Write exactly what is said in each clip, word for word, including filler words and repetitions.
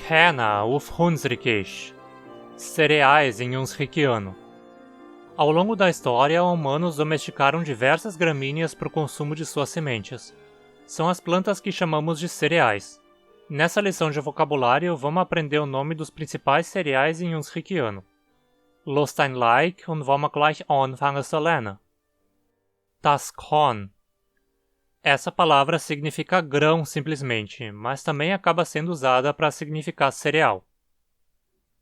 Kena uf Hunsrükish. Cereais em Hunsrükiano. Ao longo da história, humanos domesticaram diversas gramíneas para o consumo de suas sementes. São as plantas que chamamos de cereais. Nessa lição de vocabulário, vamos aprender o nome dos principais cereais em Hunsrükiano. Lost ein Like und vamos gleich anfangen zu lernen. Das Korn. Essa palavra significa grão simplesmente, mas também acaba sendo usada para significar cereal.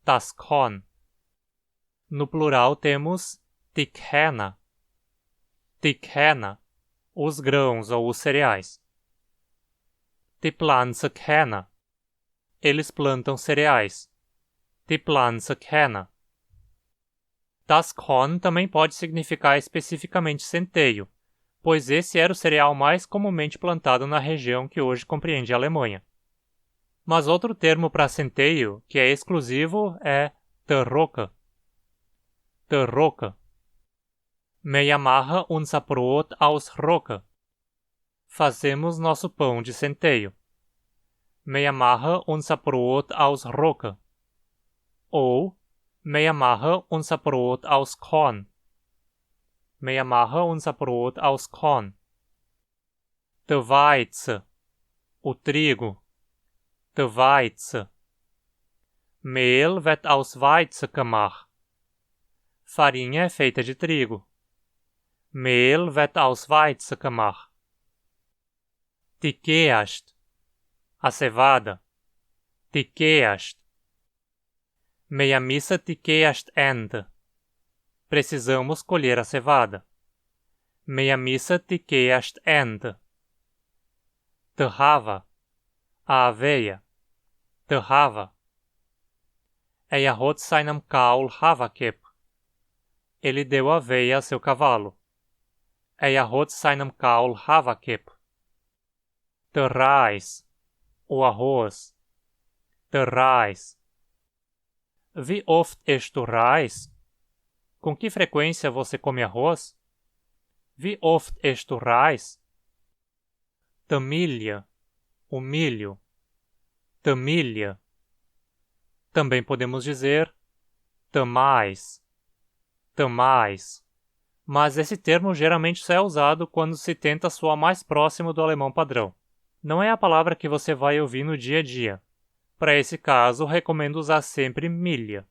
Das Korn. No plural temos die Kena. Die Kena, os grãos ou os cereais. Die Pflanze Kena. Eles plantam cereais. Die Pflanze Kena. Das Korn também pode significar especificamente centeio, pois esse era o cereal mais comumente plantado na região que hoje compreende a Alemanha. Mas outro termo para centeio, que é exclusivo, é de Rogge. De Rogge. Mir mache unser Brot aus Rogge. Fazemos nosso pão de centeio. Mir mache unser Brot aus Rogge. Ou, mir mache unser Brot aus Korn. Mir mache unser Brot aus Korn. De Weizen, o trigo. De Weizen. Mehl wird aus Weizen gemacht. Farinha é feita de trigo. Mehl wird aus Weizen gemacht. Die Gerste, a cevada. Die Gerste. Mir müssen die Gerste ernten. Precisamos colher a cevada. Mir müssen die Gerste ernten. De Hafer, a aveia. De Hafer. Er hat seinem Gaul Hafer gegeben. Ele deu aveia a seu cavalo. Er hat seinem Gaul Hafer gegeben. De Reis, o arroz. De Reis. Wie oft isst du Reis? Com que frequência você come arroz? Wie oft isst du Reis? De Milch, o milho. De Milch. Também podemos dizer de Mais. De Mais. Mas esse termo geralmente só é usado quando se tenta soar mais próximo do alemão padrão. Não é a palavra que você vai ouvir no dia a dia. Para esse caso, recomendo usar sempre Milch.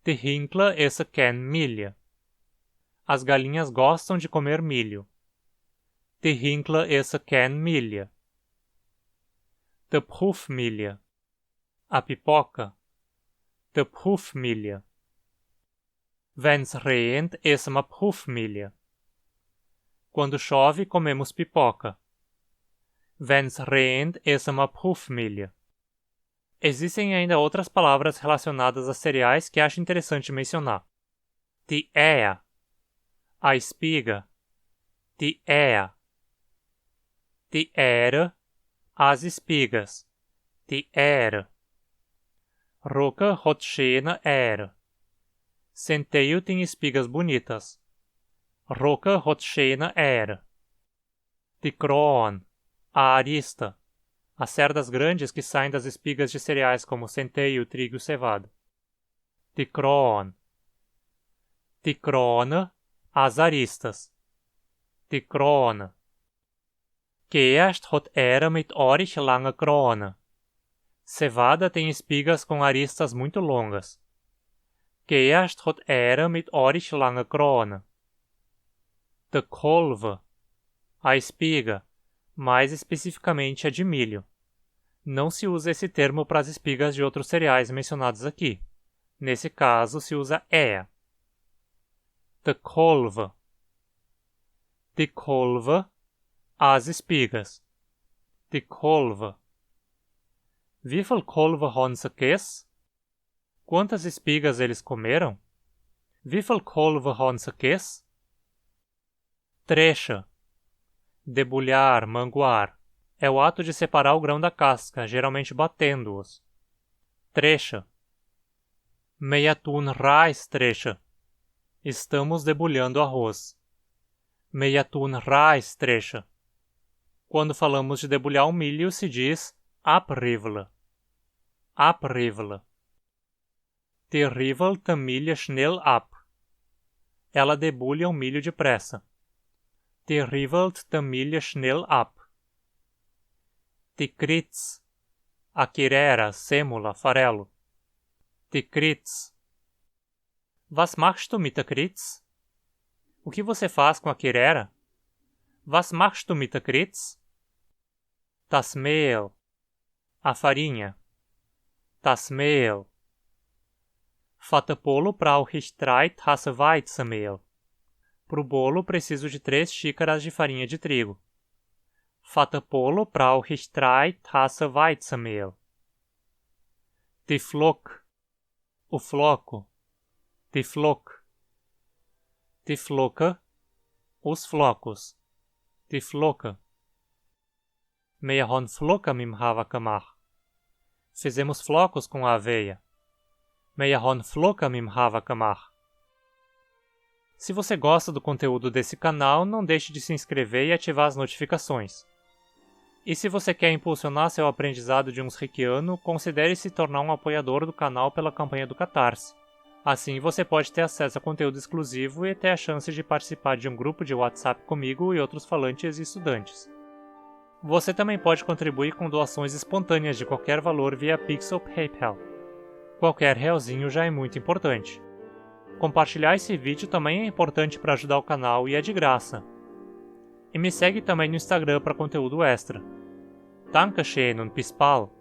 Die Hinkler essen gern Milch. As galinhas gostam de comer milho. Die Hinkler essen gern Milch. De Pfluffmilch, a pipoca. De Pfluffmilch. Wenn's regent, essen mer Pfluffmilch. Quando chove, comemos pipoca. Wenn's regent, essen mer Pfluffmilch. Existem ainda outras palavras relacionadas a cereais que acho interessante mencionar. Die Eier, a espiga. Die Eier. Die Eier, as espigas. Die Eier. Rogge hat schöne Eier. Centeio tem espigas bonitas. Rogge hat schöne Eier. Die Kronen, a arista. As cerdas grandes que saem das espigas de cereais como centeio, trigo e cevada. Die Kronen. Die Kronen, as aristas. Die Kronen. Gerste hat Eier mit ordentlich langen Kronen. Cevada tem espigas com aristas muito longas. Gerste hat Eier mit ordentlich langen Kronen. De Kolve, a espiga, mais especificamente a de milho. Não se usa esse termo para as espigas de outros cereais mencionados aqui. Nesse caso, se usa Eier. De Kolve. Die Kolve, as espigas. Die Kolve. Wie viel Kolve haben se gegessen? Quantas espigas eles comeram? Wie viel Kolve haben se gegessen? Thresche. Debulhar, manguar. É o ato de separar o grão da casca, geralmente batendo-os. Thresche. Mir tun Reis thresche. Estamos debulhando arroz. Mir tun Reis thresche. Quando falamos de debulhar o milho, se diz abriwwele. Aprivel. Te rivel të milje shnel ap. Ela debulha o milho depressa. Te rivel të milje shnel ap. Te krits. Akirera, sêmula, farelo. Te krits. Was machst du mit der Kritz? O que você faz com a kirera? Was machst du mit der Kritz? Das Mehl. A farinha. Das Mehl. Fa të polu brauch ich drei Tasse Weizenmehl. Pro bolo preciso de três xícaras de farinha de trigo. Fa të polu brauch ich drei Tasse Weizenmehl. Die Flock. O floco. Die Flock. Die Flocke. Os flocos. Die Flocke. Mir han Flocke mim Haver gemacht. Fizemos flocos com a aveia. Mir han Flocke mim Haver gemacht. Se você gosta do conteúdo desse canal, não deixe de se inscrever e ativar as notificações. E se você quer impulsionar seu aprendizado de uns Riquiano, considere se tornar um apoiador do canal pela campanha do Catarse. Assim você pode ter acesso a conteúdo exclusivo e ter a chance de participar de um grupo de WhatsApp comigo e outros falantes e estudantes. Você também pode contribuir com doações espontâneas de qualquer valor via Pix ou PayPal. Qualquer realzinho já é muito importante. Compartilhar esse vídeo também é importante para ajudar o canal e é de graça. E me segue também no Instagram para conteúdo extra. Dankeschön und bis bald.